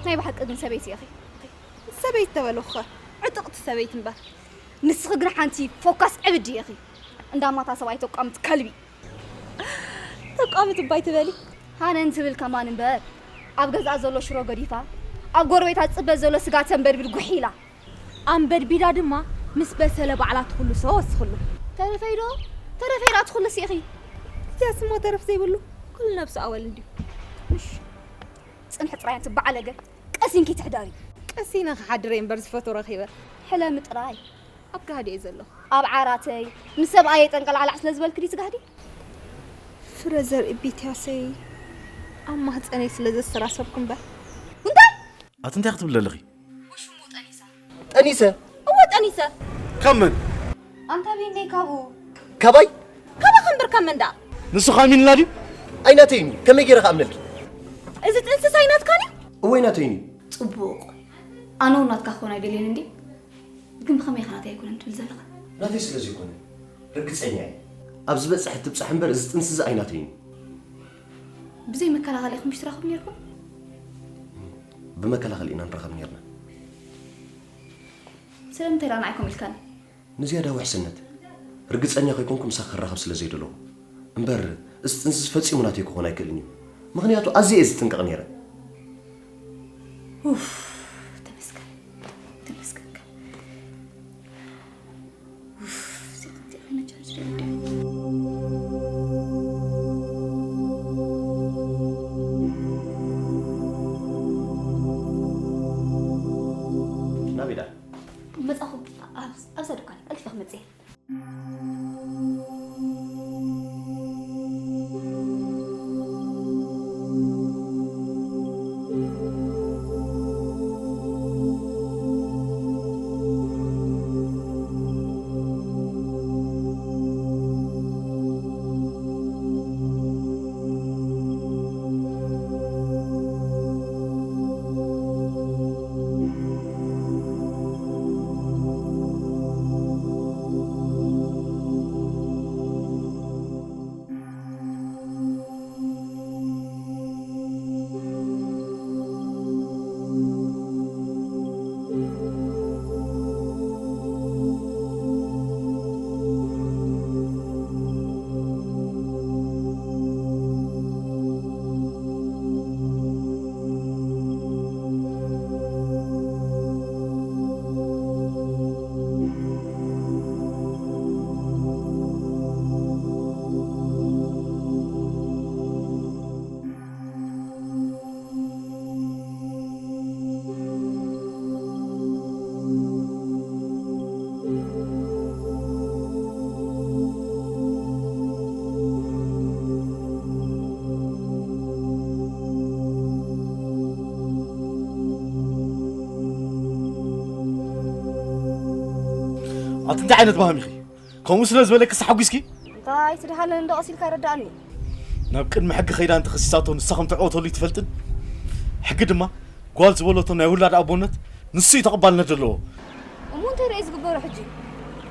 ናይ ብሓቂ ግን ሰበይቲ ኢኺ። ሰበይቲ ተበልኹኸ? ዕጥቕቲ ሰበይቲ እምበር። ንስኺ ግን ሓንቲ ፎካስ ዕብዲ ኢኺ። እንዳማታ ሰብኣይ ተቋምት ከልቢ። ተቋምት እባይ ትበሊ። ሃነን ትብል ከማን እምበር፣ ኣብ ገዛኣ ዘሎ ሽሮ ገዲፋ፣ ኣብ ጎረቤታ ዝጽበ ዘሎ ስጋ ተንበድብድ ጉሕ ኢላ። ኣንበድቢዳ ድማ ምስ በሰለ ባዕላ ትኹልሶ ወስኽሉ። ተረፈይ ዶ? ተረፈይ ዳ ትኹልስ ኢኺ? እዚኣስ እሞ ተረፍ ዘይብሉ ኩሉ ነብሱ ኣወል እንድዩ። ምሽ ጽንሒ ጥራይ ኣንቲ በዓለገ። ቀሲንኪ ትሕደሪ። ቀሲነ ክሓድር እየ እምበር ዝፈትዎ ረኺበ። ሕለሚ ጥራይ። ኣብ ጋህዲ እየ ዘለኹ። ኣብ ዓራተይ ምስ ሰብኣየይ ጠንቀላዕላዕ ስለ ዝበልክ ድዩ ትጋህዲ? ፍረ ዘርኢ ቤትያሰይ ኣብ ማህፀነይ ስለ ዘሰራሰብኩ እምበር። እንታይ? ኣቲ እንታይ ክትብሊ ኣለኺ? ውሽሙ ጠኒሳ። ጠኒሰ? እወ ጠኒሰ። ካብ መን? ኣንታ ቤነይ ካብኡ። ካባይ? ካባኻ እምበር ካብ መን ደኣ? ንሱ ካሚንላ ድዩ? ኣይናተይን እዩ። ከመይ ገይረ ክኣምነልኪ? እዚ ጥንስስ ኣይናትካን እዩ? እወ ኣይናተይን እዩ። ጽቡቕ። ኣነ እውን ናትካ ክኾን ኣይደልየን እንዴ? ግን ብኸመይ ኢኻ ናተይ ኣይኮነን ትብል ዘለኻ? ናተይ ስለ ዘይኮነ ርግጸኛ እየ። ኣብ ዝበጽሐ ትብጻሕ እምበር እዚ ጥንሲ እዚ ኣይናተይን እዩ። ብዘይ መከላኸሊ ኢኹም ምሽ ትራኸቡ ነይርኩም? ብመከላኸሊ ኢና ንራኸብ ነይርና። ስለምንታይ ደኣ ንዓይ ከምኡ ኢልካኒ? ንዝያዳ ውሕስነት። ርግጸኛ ከይኮንኩ ምሳኺ ክራኸብ ስለ ዘይደለኹ። እምበር፣ እዚ ጥንስስ ፈጺሙ ናተይ ክኾን ኣይክእልን እዩ። ምኽንያቱ ኣዝየ እየ ዝጥንቀቕ ነይረ። ኡፍ፣ ተመስገን። ተመስገን። ኡፍ፣ እዚ ከምዚ ዓይነት ቻርጅ ደብደብ። ናበይ ደኣ? መጻኹ። ኣብ-፣ ኣብዛ ድኳን ቀልጢፈ ክመጽእ እየ። ኣቲ እንታይ ዓይነት ባህም ኢኺ? ከምኡ ስለ ዝበለኪ ተሓጒስኪ? እንታይ ትድሃለኒ እንዶ ቀስ ኢልካ ረዳእኒ። ናብ ቅድሚ ሕጊ ከይዳ እንተኸሲሳቶ ንሳ ከም ትዕወተሉ ይትፈልጥን? ሕጊ ድማ ጓል ዝበለቶ ናይ ውላድ ኣቦነት ንሱ እዩ ተቐባልነት ዘለዎ። እሞ እንታይ ደኣ እዩ ዝግበሮ ሕጂ?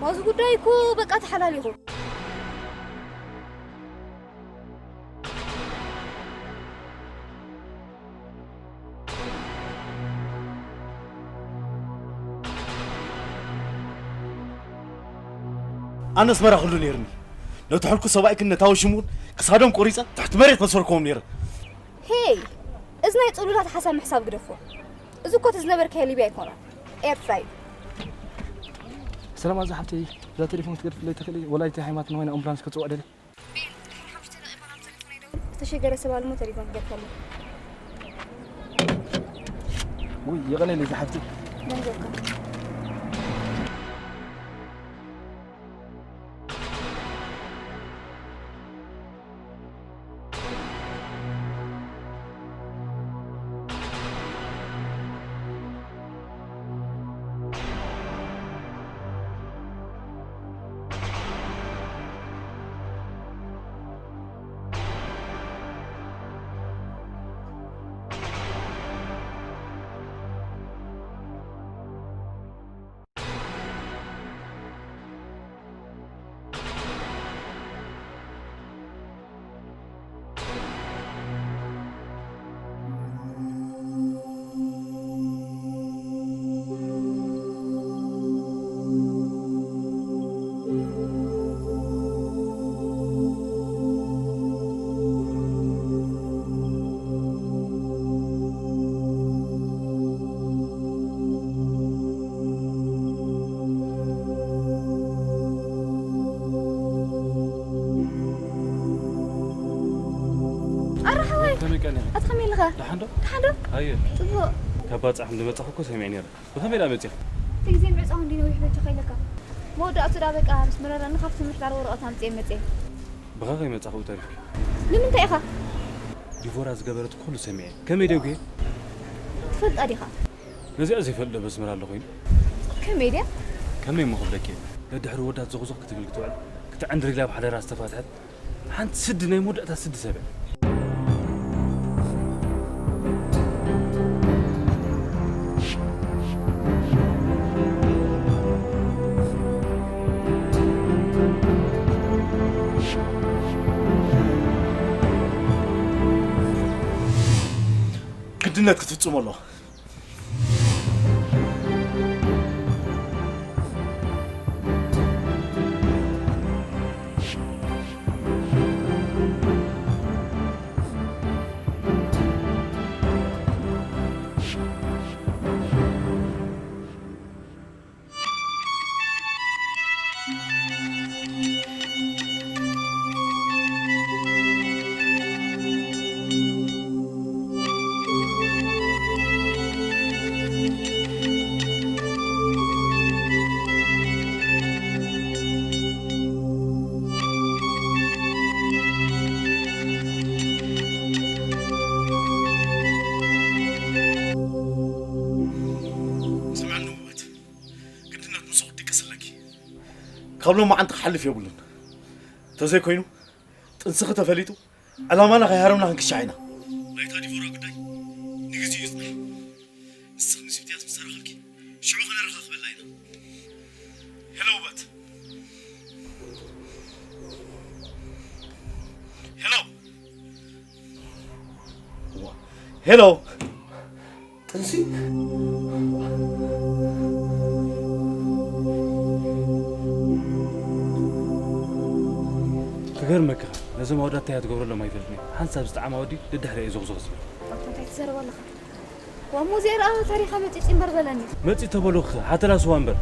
ማዚ ጉዳይ እኮ በቃ ተሓላሊኹ። ኣነ ኣስመራ ኩሉ ነይርኒ። ነቲ ሕልኩ ሰብኣይክን ነታ ወሽምኡን ክሳዶም ቆሪጸ ትሕቲ መሬት መሰርክዎም ነይረ። ሄይ፣ እዚ ናይ ጽሉላት ሓሳብ ምሕሳብ ግደፎ። እዚ እኮ እቲ ዝነበርካዮ ሊብያ ኣይኮነን፣ ኤርትራ እዩ። ሰላም ኣዛ ሓብተይ፣ እዛ ቴሌፎን ክትገድፍለይ ትኽእሊ? ወላዲተይ ሃይማኖት ንኾይና ኣምቡላንስ ከጽውዕ ደልየ። ቤን፣ ድሕሪ ሓሙሽተ ደቂቕ ናብ ቴሌፎነይ ደውል። ዝተሸገረ ሰብ ኣሎ እሞ ቴሌፎን ክገድፈሉ። ውይ፣ የቐኔለይ ዝሓፍቲ። ደንገካ። ቀኒ ኣቲ ከመይ ኣለኻ? ደሓን ዶ? ደሓን ዶ? ኣየ። ጽቡቕ። ካብ ባጽዕ ከም ዝመጻኹ እኮ ሰሚዐ ነይረ። ብኸመይ ደኣ መጺኻ? እቲ ግዜ ምዕጻው እንዲ ነዊሕ በጃኻ ኢለካ። መወዳእቱ ደኣ በቃ ምስ መረረኒ ካብቲ ምሕዳር ወረቐት ኣምጽኤ መጽኤ። ብኻ ከይመጻኹ ተሪፍኪ። ንምንታይ ኢኻ? ዲቮራ ዝገበረት ኩሉ ሰሚዐ። ከመይ ደው ገየ? ትፈልጣ ዲኻ? ነዚኣ ዘይፈልጥ ዶ በስመራ ኣሎ ኮይኑ? ከመይ ድያ? ከመይ እሞ ክብለኪ እየ። ነድሕሪ ወዳት ዞኽዞኽ ክትብል ክትውዕል፣ ክትዕንድር ኢላ ብሓደራ ዝተፋትሐት ሓንቲ ስዲ ናይ መወዳእታ ስዲ ሰብ እያ። ግድነት ክትፍጽሞ ኣለዋ። ስምዕኒ ውበት፣ ግድነት ንሱ ክትድቅስ ኣለኪ። ካብ ሎማዓንቲ ክሓልፍ የብሉን። እንተዘይኮይኑ፣ ጥንስኺ ተፈሊጡ፣ ዕላማና ከይሃረምና ክንክሻዕ ኢና። ናይታ ዲቮራ ጉዳይ ንግዜኡ ይጽናሕ። ንስኺ ምስ ሚትያስ ምስ ተራኸብኪ፣ ሽዑ ከነረኻኽበላ ኢና። ሄሎ ውበት። ሄሎ። ዋ-፣ ሄሎ። ጥንሲ? ክገርመካ፣ ነዞም ኣወዳት እንታይ እያ ትገብረሎም ኣይፈልጥን እየ። ሓንሳብ ዝጠዓማ ወዲ ደድሕሪ እየ ዞኽዞኽ ዝብል። ኣታ እንታይ ትዛረብ ኣለኻ? ዋሞ እዚኣ ረኣ ታሪኻ መጺጺ እምበር በለኒ። መጺ ተበሉኽ፣ ሓተላ ስዋ እምበር።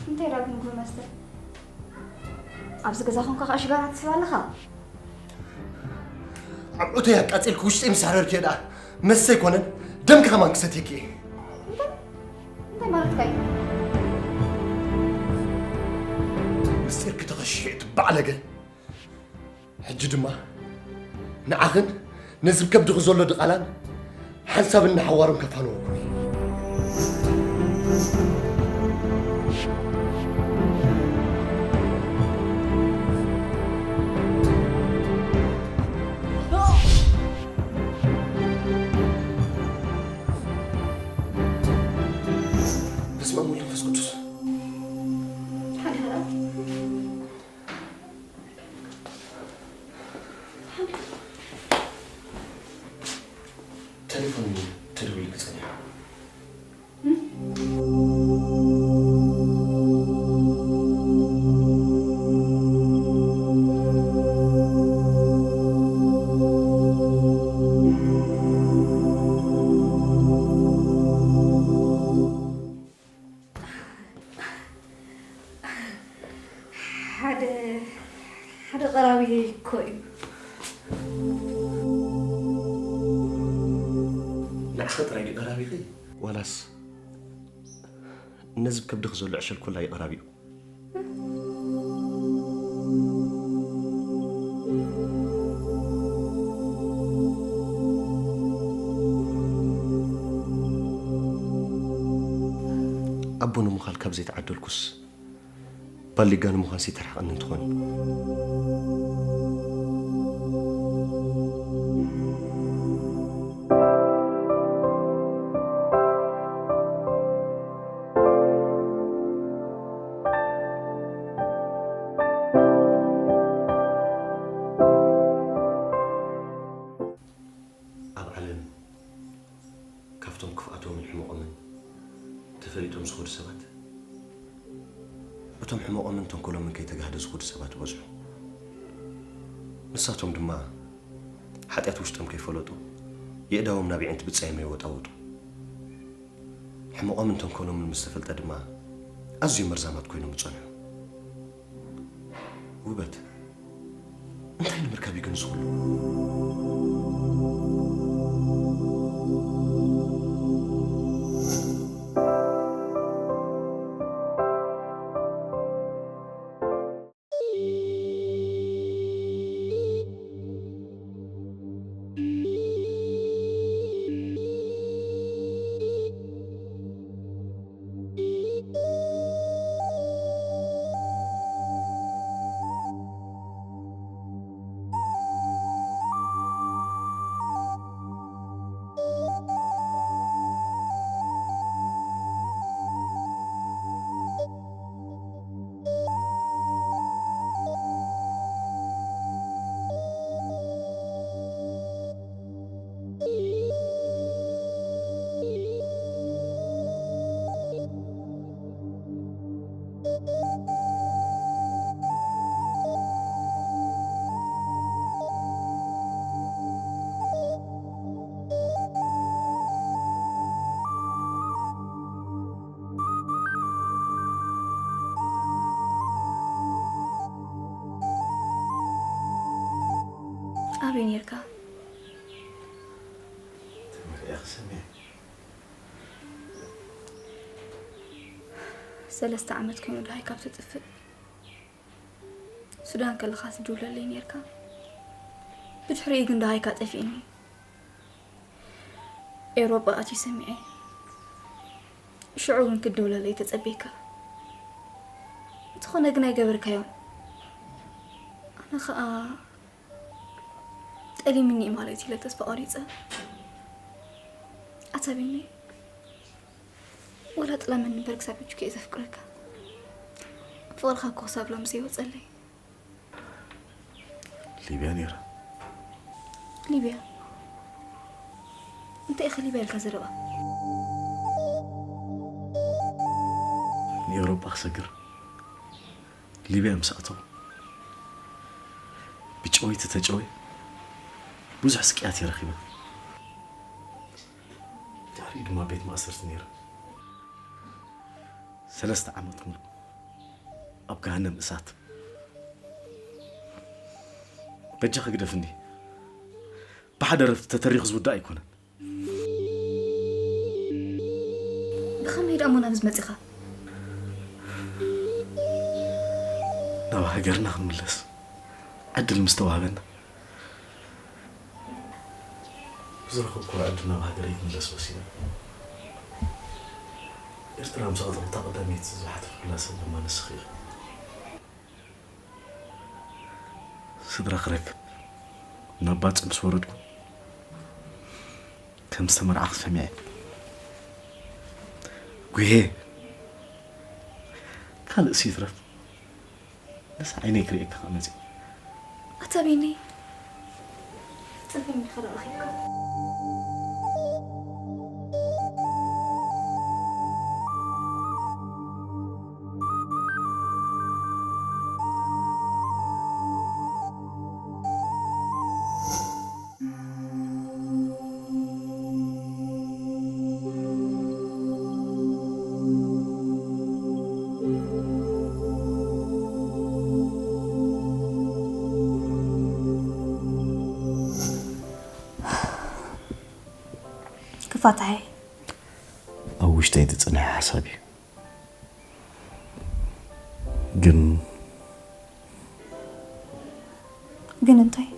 እንታይ ደኣ ግን ጉድ መስተ? ኣብዚ ገዛ ኮንካ ከዓ ሽጋራ ትስብ ኣለኻ? ኣብ ዑተይ ኣቃጺልኪ ውሽጠይ ምስ ኣረርክዮ ደኣ መስተ ኣይኮነን፣ ደምኪ ከማን ክሰትየኪ እየ። እንታይ? እንታይ ማለትካ እዩ? ምስጢርኪ ተኸሺሑ እዩ፣ እቲ ባዕለገ። ሕጂ ድማ ንዓኽን ነዚ ከብድኺ ዘሎ ድቓላን ሓንሳብ እናሓዋሮም ከፋንወኩም እዩ። በስመ አብ ወወልድ ወመንፈስ ቅዱስ። ሓደ ኸኣ ቴሌፎን ተደዊሉ ክጸኒሑ። ሓደ፣ ሓደ ቀራብየይ እኮ እዩ። ንዓኺ ጥራይ ድዩ ቀራቢኺ? ዋላስ ነዚ ከብድኺ ዘሎ ዕሸል ኩላ እዩ ቀራቢኡ? ኣቦ ንምዃል ካብ ዘይተዓደልኩስ፣ ባሊጋ ንምዃንሲ ተርሕቐኒ እንትኾን። ኣብ ዓለም ካብቶም ክፍኣቶምን ሕመቖምን ተፈሊጦም ዝኸዱ ሰባት፣ እቶም ሕመቖምን ተንኮሎምን ከይተጋህደ ዝኸዱ ሰባት ይበዝሑ። ንሳቶም ድማ ሓጢኣት ውሽጦም ከይፈለጡ የእዳዎም ናብ የዒንቲ ብጻዮም የወጣውጡ። ሕመቖምን ተንኮሎምን ምስ ተፈልጠ ድማ ኣዝዮም መርዛማት ኮይኖም ይጸንሑ። ውበት፣ እንታይ ንምርካብ እዩ ግን እዚ ኩሉ? ኣበይ ነርካ? ተመሪቐ ክሰምዕ። ሰለስተ ዓመት ኮይኑ ደሃይ ካብ ትጥፍእ፣ ሱዳን ከለኻ ትድውለለይ ነርካ። ብድሕሪኡ ግን ደሃይካ ጠፊእኒ። ኤውሮጳ ኣትዩ ሰሚዐ። ሽዑ እውን ክትድውለለይ ተጸቤካ። እንተኾነ ግን ኣይገበርካዮን። ኣነ ኸኣ ጠሊምኒ እዩ ማለት ኢለ ተስፋ ቆሪጸ። ኣታ ቢኒ፣ ወላ ጥለመኒ እምበር ክሳብ ሕጂ እየ ዘፍቅረካ። ፍቕርኻ እኮ ክሳብ ሎሚ ዘይወጸለይ። ሊብያ ነይረ። ሊብያ? እንታይ ኢኻ ሊብያ ኢልካ ዘረባ? ንኤውሮጳ ክሰግር ሊብያ ምስ ኣተኹ፣ ብጨወይቲ ተጨወ ብዙሕ ስቅያት እየ ረኺበ። ድሕሪኡ ድማ ቤት ማእሰርቲ ነይረ። ሰለስተ ዓመት ሙሉእ ኣብ ገሃነም እሳት። በጃኻ ግደፍኒ። ብሓደ ረፍቲ ተተሪኹ ዝውዳእ ኣይኮነን። ብኸመይ ደኣ እሞ ናብዚ መጺኻ? ናብ ሃገርና ክንምለስ ዕድል ምስ ተዋህበና፣ ብዝረኸብክዎ ዕድል ናብ ሃገረይ ክምለስ ወሲነ። ኤርትራ ምስ ኣተኹ እታ ቀዳመይቲ ዝሓተትኩላ ሰብ ድማ ንስኺ ኢኺ። ስድራ ክረክብ ናብ ባጽዕ ምስ ወረድኩ፣ ከም ዝተመርዓኹ ሰሚዐ። ጉሄ፣ ካልእስ ይትረፍ፣ ነሳ ዓይነይ ክርእየካ ከኣ መጺኡ። ኣታ ቢኒ፣ ጸገም ኢኻ ደኣ ረኺብካ። ክፋታሐይ ኣብ ውሽጠይ ዝጸንሐ ሓሳብ እዩ። ግን ግን እንታይ?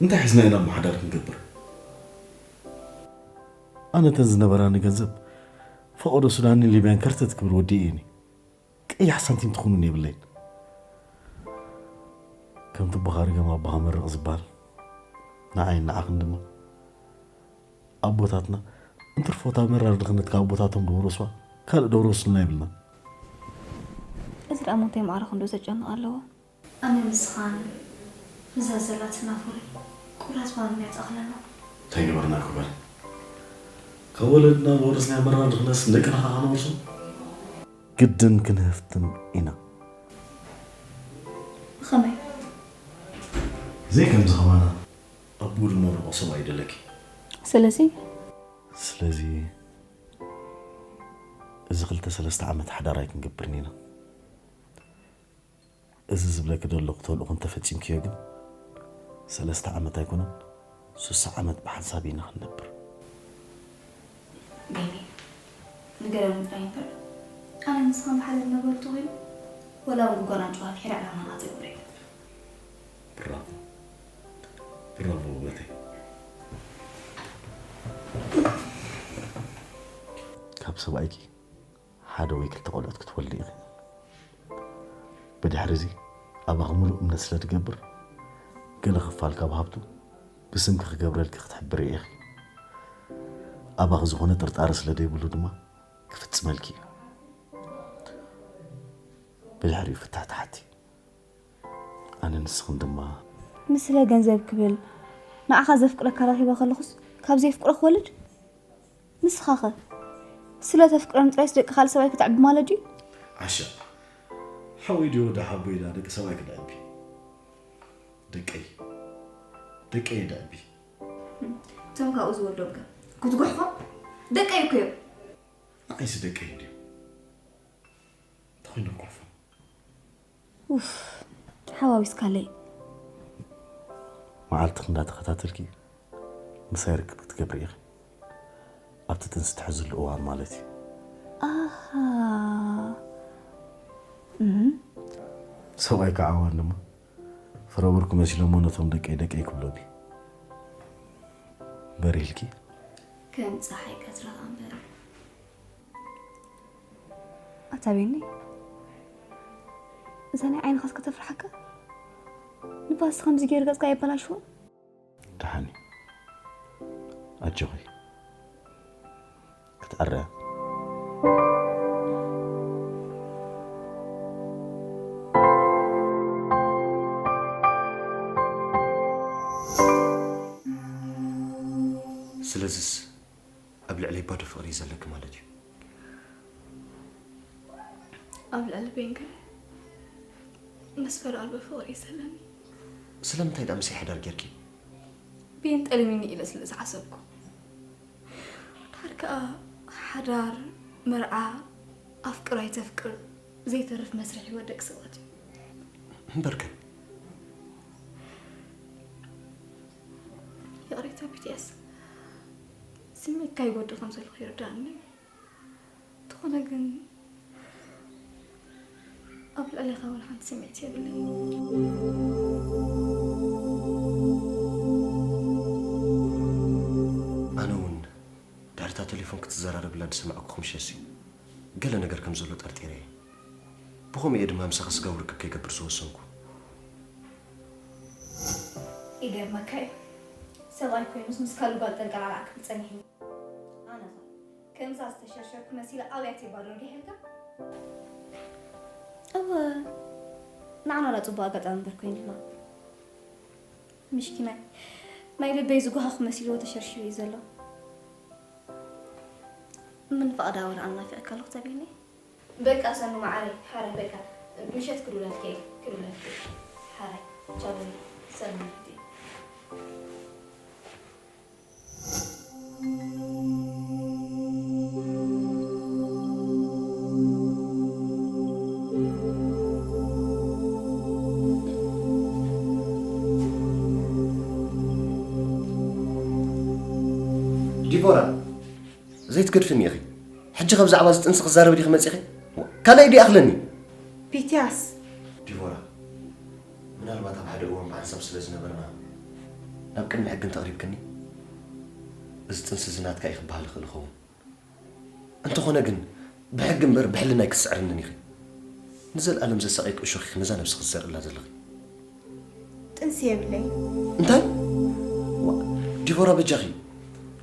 እንታይ ሒዝና ኢና እሞ ሓዳር ክንገብር? ኣነ እተን ዝነበራኒ ገንዘብ ፈቐዶ ሱዳንን ሊብያን ከርተት ክብል ወዲኤ እየ። ቀያሕ ሳንቲም ትኹንን የብለይን። ከምቲ ኣቦኻ ርገም ኣቦኻ መርቕ ዝበሃል፣ ንዓይን ንዓኽን ድማ ኣቦታትና እንትርፎ እታ መራር ድኽነት ካብ ኣቦታቶም ደውረስዋ ካልእ ደውረሱልና የብልናን። እዚ ደኣ ሞንታይ ማዕረ ክንዶ ዘጨንቕ ኣለዎ? ኣነ ንስኻን ምዛ ዘላትና ፍረ ቁራስ ባንና ይጻኽለና። እንታይ ገበርና ክበል? ካብ ወለድና ዝወረስናዮ መራር ድኽነትስ ንደቅና ኸዓ ከነወርሶም? ግድን ክንህፍትም ኢና። ብኸመይ? ዘይከምዚ ኸማና ኣቦኡ ዝመረቖ ሰብኣይ ይደለኪ። ስለዚ? ስለዚ እዚ ክልተ ሰለስተ ዓመት ሓዳር ኣይክንገብርን ኢና። እዚ ዝብለኪ ዘለኹ ተልእኾ እንተፈጺምክዮ ግን ሰለስተ ዓመት ኣይኮነን፣ ሱሳ ዓመት ብሓንሳብ ኢና ክንነብር። ቤቢ፣ ንገረኒ ጥራይ እምበር፣ ኣነ ንስኻን ብሓደ ንነብረሉ ተኾይኑ፣ ወላ እውን ጉጓና ጨዋ ፍሒራ ዕላማና ክትገብር ኣይገብር። ብራቮ ብራቮ ውበተይ። ካብ ሰብኣይኪ ሓደ ወይ ክልተ ቆልዑት ክትወልዲ ኢኺ። ብድሕሪ እዚ ኣባኺ ሙሉእ እምነት ስለ ዝገብር፣ ገለ ክፋል ካብ ሃብቱ ብስምኪ ክገብረልኪ ክትሕብሪ ኢኺ። ኣባኺ ዝኾነ ጥርጣረ ስለ ዘይብሉ ድማ ክፍጽመልኪ እዩ። ብድሕሪኡ ፍታሕ ትሓቲ። ኣነ ንስኽን ድማ። ንስለ ገንዘብ ክብል ንዓኻ ዘፍቅረካ ረኺበ ከለኹስ ካብ ዘየፍቅሮ ክወልድ? ንስኻኸ ስለ ተፍቅረኒ ጥራይስ ደቂ ካልእ ሰብኣይ ክተዕቢ ማለት ድዩ? ዓሻ ሓወይ ድዩ ወዲ ሓቦይ ኢላ ደቂ ሰብኣይ ክነዕቢ? ደቀይ ደቀይ ደዕቢ። እቶም ካብኡ ዝወልዶም ከ ክትጉሕፎም? ደቀይ እኮ እዮም። ንዓይሲ ደቀይ ድዮም? ተኾይኖም ኮፎ ኡፍ ሓዋዊስካለይ። መዓልትኽ እንዳተኸታተልኪ ምሳይ ርክብ ክትገብሪ ኢኺ። ኣብቲ ጥንሲ ትሕዝሉ እዋን ማለት እዩ። ኣሃ እም፣ ሰብኣይ ከዓ እዋን ድማ ፍረብርኩ መሲሎሞ ነቶም ደቀይ ደቀይ ክብሎኒ። በሪህልኪ? ከም ፀሓይ ቀትሪ ከኣ እምበር። ኣታ ቤኒ፣ እዛ ናይ ዓይንኻስ ከተፍርሓካ? ንፋስ ከምዚ ገይሩ ገጽካ የበላሽዎ። ደሓን እዩ። ኣጆኺ። ክትዕረ። ስለዚስ ኣብ ልዕለይ ባዶ ፍቕሪ እዩ ዘለኪ ማለት እዩ። ኣብ ልዕሊ ቤን ግን መስፈሪ ኣልቦ ፍቕሪ እዩ ዘለኒ። ስለምንታይ ደኣ ምሳይ ሓዳር ጌርኪ? ቤን ጠሊሙኒ ኢለ ስለ ዝሓሰብኩ። ድሓር ከኣ ሓዳር፣ መርዓ፣ ኣፍቅር ኣይተፍቅር ዘይተርፍ መስርሕ ህይወት ደቂ ሰባት እዩ። እምበርከ ይቕሬታ ቢትያስ፣ ስምዒትካ ይጎድእ ከም ዘለኹ ይርድኣኒ እዩ። እንተኾነ ግን ኣብ ልዕሌኻ ወላ ሓንቲ ስምዒት የብለይን። ኣነ እውን ድሕሪ እታ ቴሌፎን ክትዘራረብላ ዝሰማዕኩ ክምሸት እዩ ገለ ነገር ከም ዘሎ ጠርጢረ እየ። ብኸምኡ እየ ድማ ምሳኺ ስጋዊ ርክብ ከይገብር ዝወሰንኩ። ይገርመካ እዩ ሰብኣይ ኮይኑስ ምስ ካልእ ጓል ጠንቀላልዓ ክብል ጸኒሕኒ። ኣነኸ ከምዛ ዝተሸርሸርኩ መሲለ ኣብያተይ ባዶ ርጊሐልካ? እወ ንዓና ላ ጽቡቕ ኣጋጣሚ እምበር ኮይኑልና። ምሽኪናይ ናይ ልበይ ዝጓሃኹ መሲልዎ ተሸርሺሩ እዩ ዘሎ። ምን ፈቐዳ ወላ ኣናፊቕካ ኣለኹ ተቤነይ። በቃ ሰኑ መዓረይ ሓራይ በቃ ምሸት ክድውለልኪ እየ ክድውለልኪ እየ ሓራይ ቻው በሊ ሰኑ ናፍቲ። ዲቦራ ዘይትገድፍኒ ኢኺ። ሕጂ ከ ብዛዕባ እዚ ጥንሲ ክዛረብ ዲኺ መጺኺ? ካልኣይ ድዩ ኣኽለኒ? ቢትያስ። ዲቦራ፣ ምናልባት ኣብ ሓደ እዋን ብሓንሳብ ስለ ዝነበርና ናብ ቅድሚ ሕጊ እንተቕሪብክኒ፣ እዚ ጥንሲ እዚ ናትካ እዩ ክበሃል ይኽእል ይኸውን። እንተኾነ ግን ብሕጊ እምበር ብሕልና ኣይክትስዕርንን ኢኺ። ንዘለኣለም ዘሳቐየኪ እሾኽ ኢኺ ነዛ ነብስኺ ትዘርእላ ዘለኺ። ጥንሲ የብለይ። እንታይ? ዋ፣ ዲቦራ በጃኺ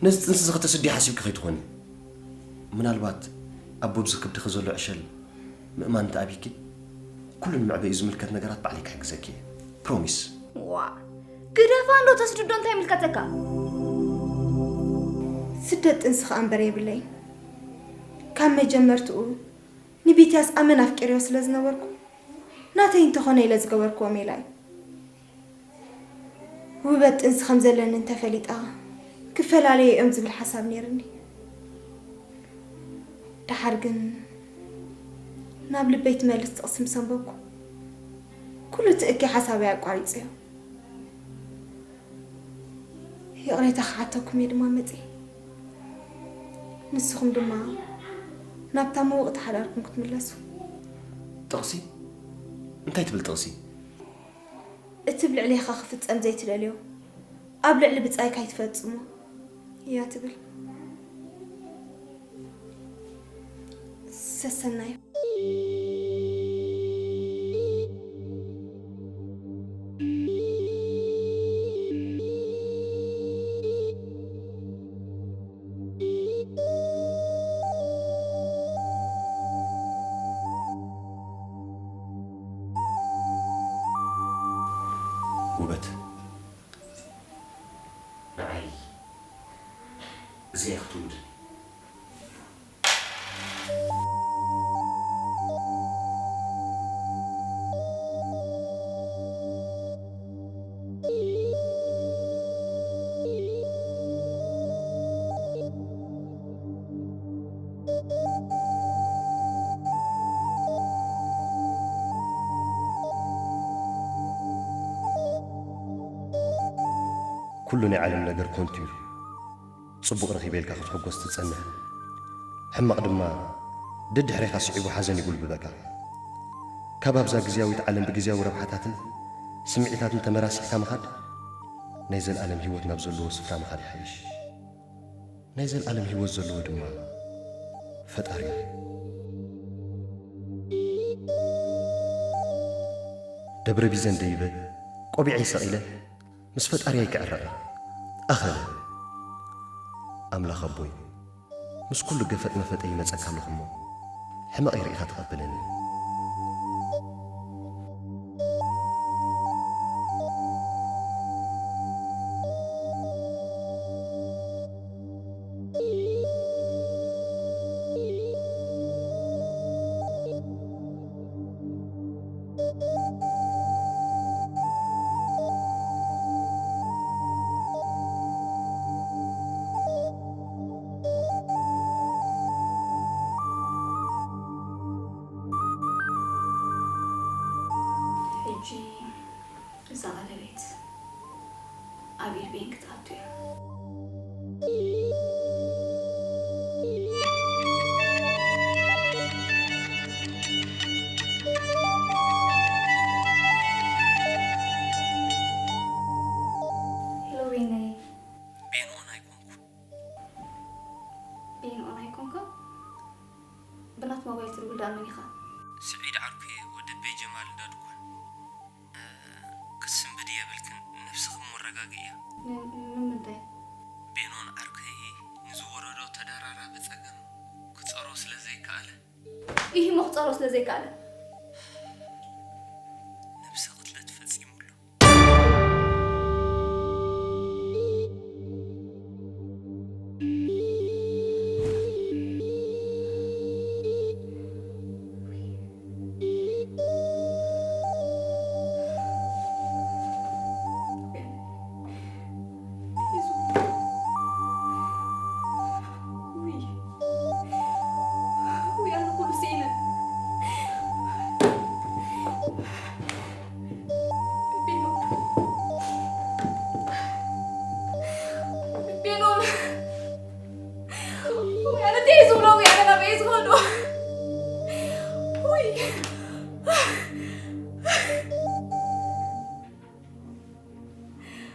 ነዚ ጥንሲ እዚ ከተስዲ ሓሲብኪ ከይትኾኒ። ምናልባት ኣብ ቦብዚ ክብድኺ ዘሎ ዕሸል ምእማን እንተኣቢኪ ኩሉ ንመዕበዩ ዝምልከት ነገራት ባዕለይ ክሕግዘኪ እየ። ፕሮሚስ። ዋ ግደፋ እንዶ ተስድዶ እንታይ ይምልከተካ? ስደት ጥንሲ ከኣ እምበር የብለይ። ካብ መጀመርትኡ ንቢትያስ ኣመን ኣፍቂርዮ ስለ ዝነበርኩ ናተይ እንተኾነ ኢለ ዝገበርክዎ ሜላ እዩ። ውበት ጥንሲ ከም ዘለኒ እንተፈሊጣ ክፈላለዩ እዮም ዝብል ሓሳብ ነይርኒ። ደሓር ግን ናብ ልበይ ትመልስ ጥቕሲ ምስ ኣንበብኩ ኩሉ እቲ እኪ ሓሳበይ ኣቋሪጸዮ። ይቕሬታ ክሓተኩም እየ ድማ መጺኤ። ንስኹም ድማ ናብታ ምውቕቲ ሓዳርኩም ክትምለሱ። ጥቕሲ? እንታይ ትብል ጥቕሲ? እቲ ብ ልዕሌኻ ክፍጸም ዘይትደልዮ ኣብ ልዕሊ ብጻይካ ኣይትፈጽሞ እያ ትብል። ሰሰናዩ። ውበት፣ ንዓይ እዚኣ ክትውድን ኩሉ ናይ ዓለም ነገር ኮንቱ እዩ። ጽቡቕ ረኺበ ኢልካ ክትሕጎስ ትጸንሕ፣ ሕማቕ ድማ ደድሕሬኻ ስዒቡ ሓዘን ይጉልብበካ። ካብ ኣብዛ ግዝያዊት ዓለም ብግዝያዊ ረብሓታትን ስምዒታትን ተመራሲሕካ ምኻድ፣ ናይ ዘልኣለም ህይወት ናብ ዘለዎ ስፍራ ምኻድ ይሓይሽ። ናይ ዘልኣለም ህይወት ዘለዎ ድማ ፈጣሪ እዩ። ደብረ ቢዘን ደይበ ቆቢዐይ ሰቒለ ምስ ፈጣሪየይ ክዕረቕ እየ። ኣኸለ ኣምላኽ ኣቦይ፣ ምስ ኩሉ ገፈጥ መፈጠይ ይመጸካ ኣለኹ እሞ፣ ሕመቐይ ርኢኻ ተቐበለኒ። ሕጂ እዛ ቀለቤት ኣብ ኢድ ቤን ክትኣቱ እያ። ሄሎ ቤነይ። ቤንኦን ኣይኮንኩን። ቤንኦን ኣይኮንካ? ብናት ሞባይል ትድውል ደኣ መን ኢኻ? ስዒድ ዓርኩየ ወዲ ቤ ጀማል እንዳ ድኳን። እ፣ ክትስንብዲ የብልክን፣ ነብስኺ እሞ ኣረጋግእያ። ን-፣ ንምንታይ? ቤኖን ዓርከይ ንዝወረዶ ተደራራቢ ጸገም ክጸሮ ስለ ዘይከኣለ። ኢሂ እሞ ክጸሮ ስለ ዘይከኣለ። ነብሰ ቅትለት ፈጺሙ ኣሎ።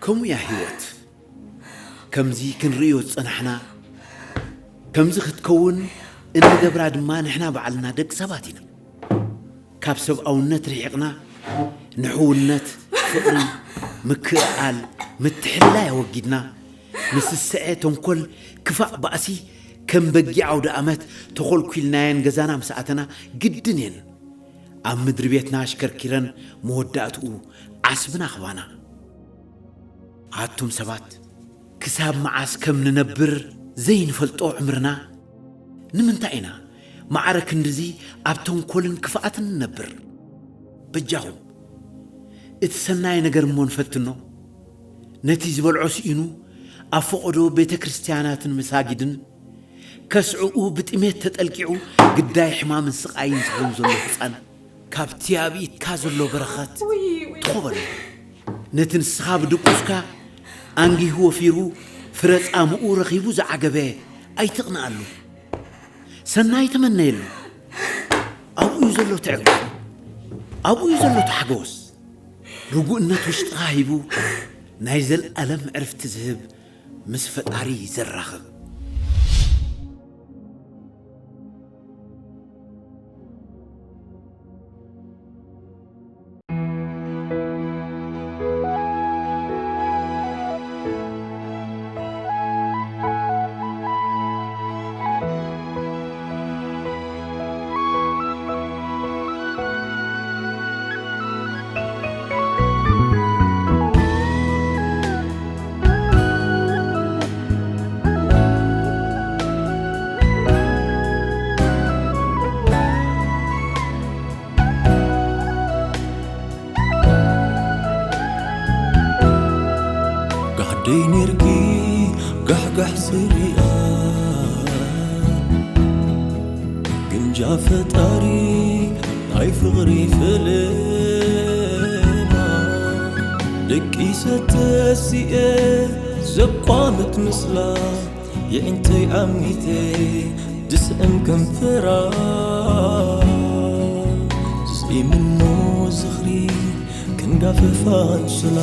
ከምኡ እያ ህይወት። ከምዚ ክንርእዮ ዝጸናሕና፣ ከምዚ ክትከውን እንገብራ ድማ ንሕና ባዕልና ደቂ ሰባት ኢና። ካብ ሰብኣውነት ርሒቕና ንሕውነት፣ ፍቕሪ፣ ምክእኣል፣ ምትሕልላይ ኣወጊድና ንስስዐ፣ ተንኮል፣ ክፋእ፣ ባእሲ ከም በጊዕ ኣውደ ኣመት ተኾልኲልናየን ገዛና ምስ ኣተና ግድን እየን ኣብ ምድሪ ቤትና ኣሽከርኪረን መወዳእትኡ ዓስብና ክባና። ኣቱም ሰባት፣ ክሳብ መዓስ ከም ንነብር ዘይንፈልጦ ዕምርና፣ ንምንታይ ኢና ማዕረ ክንድዚ ኣብ ተንኮልን ክፍኣትን ንነብር? በጃኹም፣ እቲ ሰናይ ነገር እሞ ንፈትኖ። ነቲ ዝበልዖ ስኢኑ ኣብ ፈቐዶ ቤተ ክርስቲያናትን መሳጊድን ከስዕኡ ብጥሜት ተጠልቂዑ ግዳይ ሕማምን ስቓይን ዝኸውን ዘሎ ህፃን ካብቲ ኣብ ኢድካ ዘሎ በረኸት ውይ፣ ውይ። ትኾበሉ። ነቲ ንስኻ ብድቁስካ ኣንጊሁ ወፊሩ ፍረ ጻምኡ ረኺቡ ዝዓገበ ኣይትቕንኣሉ። ሰናይ ተመነየሉ። ኣብኡ እዩ ዘሎ ትዕግስቲ። ኣብኡ እዩ ዘሎ ተሓጎስ። ርጉእነት ውሽጥኻ ሂቡ ናይ ዘልኣለም ዕርፍቲ ዝህብ ምስ ፈጣሪ ዘራኽብ። ጋህደይ ኔርኪ ጋሕጋሕ ስሪኣ ግምጃ ፈጣሪ ናይ ፍቕሪ ፍልማ ደቂሰ ተሲኤ ዘቋምት ምስላ የዒንተይ ዓሚተ ድስዕም ከንፈራ ዘይምኖ ዝኽሪ ክንጋፈፋ እንስላ።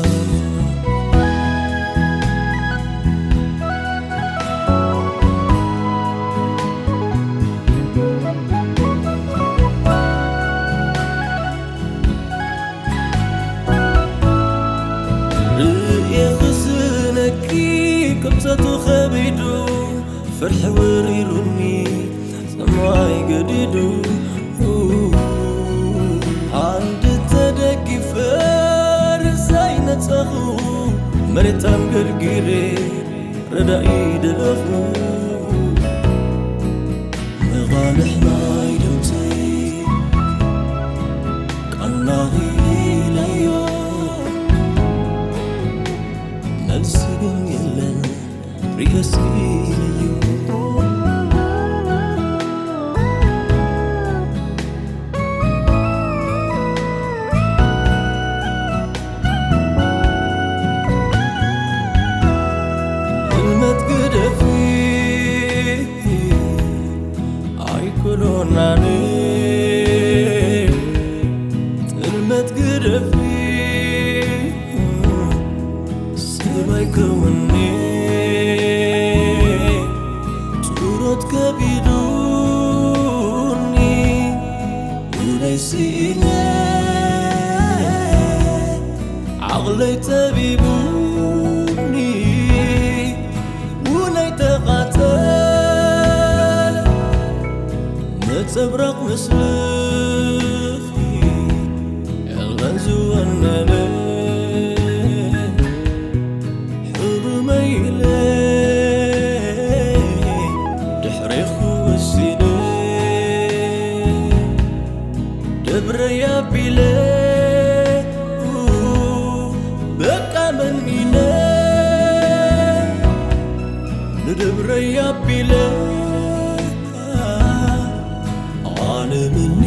ርእየ ክስነኪ ቅብጸቱ ኸቢዱ ፍርሒ ወሪሩኒ ሰማይ ገዲዱ። ዓንዲ ተደጊፈ ርእሰይ ነጸኹ መሬት ኣንገርጊረ ረዳኢ ደለኹ። መቓልሕ ናይ ድምፀይ ቃናኺ ኢለዮ መልሲ ግን የለን ርእየ ስኢነዮ። ህልመት ግደፊ ኣይኮኖናኒ ጥልመት ግደፊ ሰብ ኣይከውኒ ጡሮት ከቢዱኒ ውለይ ስኢነ ዓቕለይ ጠቢቡኒ ውነይ ተቓተለ ነጸብራቕ ምስልኺ የለን ዝወነነ ሕሩመይ ኢለ ድሕሬኹ ወሲነ ደብረይ ኣቢለ በቃ መኒነ ንደብረይ ኣቢለ ኣነ ምኒ